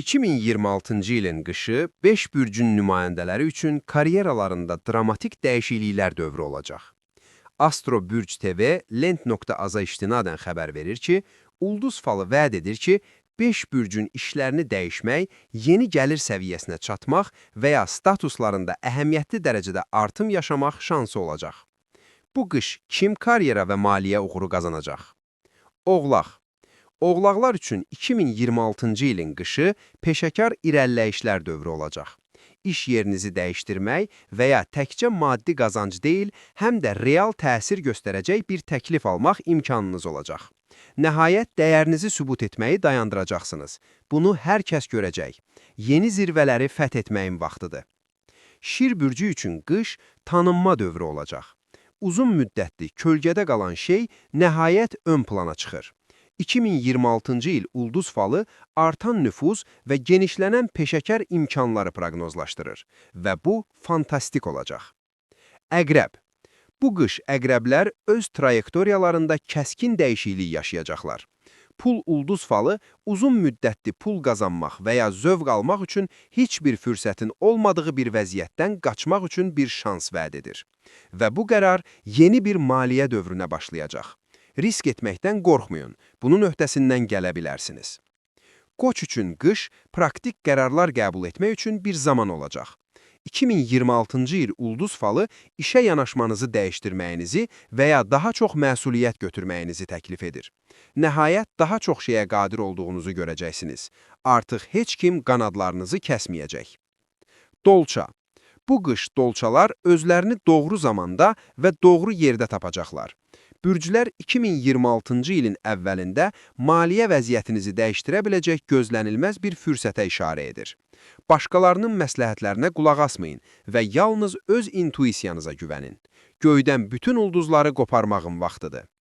2026-cı ilin qışı 5 bürcün nümayəndələri üçün karyeralarında dramatik dəyişikliklər dövrü olacaq. Astro Bürc TV lent.az-a istinadən xəbər verir ki, ulduz falı vəd edir ki, 5 bürcün işlərini dəyişmək, yeni gəlir səviyyəsinə çatmaq və ya statuslarında əhəmiyyətli dərəcədə artım yaşamaq şansı olacaq. Bu qış kim karyera və maliyyə uğuru qazanacaq? Oğlaq. Oğlaqlar üçün 2026-cı ilin qışı peşəkar irəliləyişlər dövrü olacaq. İş yerinizi dəyişdirmək və ya təkcə maddi qazanc deyil, həm də real təsir göstərəcək bir təklif almaq imkanınız olacaq. Nəhayət dəyərinizi sübut etməyi dayandıracaqsınız. Bunu hər kəs görəcək. Yeni zirvələri fəth etməyin vaxtıdır. Şir bürcü üçün qış tanınma dövrü olacaq. Uzun müddətli kölgədə qalan şey nəhayət ön plana çıxır. 2026-cı il ulduz falı artan nüfuz və genişlənən peşəkar imkanları proqnozlaşdırır və bu fantastik olacaq. Əqrəb. Bu qış əqrəblər öz trayektoriyalarında kəskin dəyişiklik yaşayacaqlar. Pul ulduz falı uzun müddətli pul qazanmaq və ya zövq almaq üçün heç bir fürsətin olmadığı bir vəziyyətdən qaçmaq üçün bir şans vəd edir. Və bu qərar yeni bir maliyyə dövrünə başlayacaq. Risk etməkdən qorxmayın. Bunun öhdəsindən gələ bilərsiniz. Qoç üçün qış praktik qərarlar qəbul etmək üçün bir zaman olacaq. 2026-cı il ulduz falı işə yanaşmanızı dəyişdirməyinizi və ya daha çox məsuliyyət götürməyinizi təklif edir. Nəhayət daha çox şeyə qadir olduğunuzu görəcəksiniz. Artıq heç kim qanadlarınızı kəsməyəcək. Dolça. Bu qış dolçalar özlərini doğru zamanda və doğru yerdə tapacaqlar. Bürclər 2026-cı ilin əvvəlində maliyyə vəziyyətinizi dəyişdirə biləcək gözlənilməz bir fürsətə işarə edir. Başqalarının məsləhətlərinə qulaq asmayın və yalnız öz intuisiyanıza güvənin. Göydən bütün ulduzları qoparmağın vaxtıdır.